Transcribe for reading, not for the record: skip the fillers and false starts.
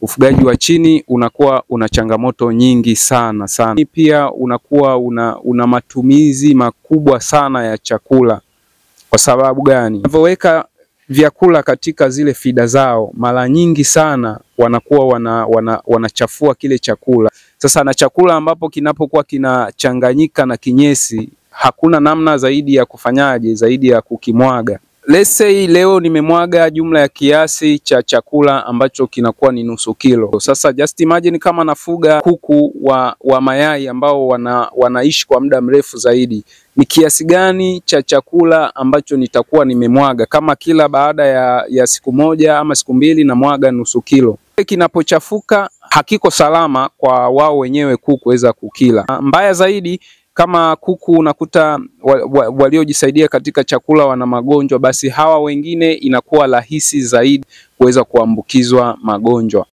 Ufugaji wa chini unakuwa una changamoto nyingi sana sana. Pia unakuwa una matumizi makubwa sana ya chakula. Kwa sababu gani? Wanavyoweka vyakula katika zile fida zao, mara nyingi sana wanakuwa wanachafua kile chakula. Sasa na chakula ambapo kinapokuwa kinachanganyika na kinyesi, hakuna namna zaidi ya kufanyaje zaidi ya kukimwaga. Let's say leo nimemwaga jumla ya kiasi cha chakula ambacho kinakuwa ni nusu kilo. Sasa just imagine kama nafuga kuku wa mayai ambao wanaishi kwa muda mrefu zaidi, ni kiasi gani cha chakula ambacho nitakuwa nimemwaga kama kila baada ya siku moja ama siku mbili namwaga nusu kilo. Kinapochafuka hakiko salama kwa wao wenyewe kuku kuweza kukila. Mbaya zaidi kama kuku unakuta waliojisaidia katika chakula wana magonjwa, basi hawa wengine inakuwa rahisi zaidi kuweza kuambukizwa magonjwa.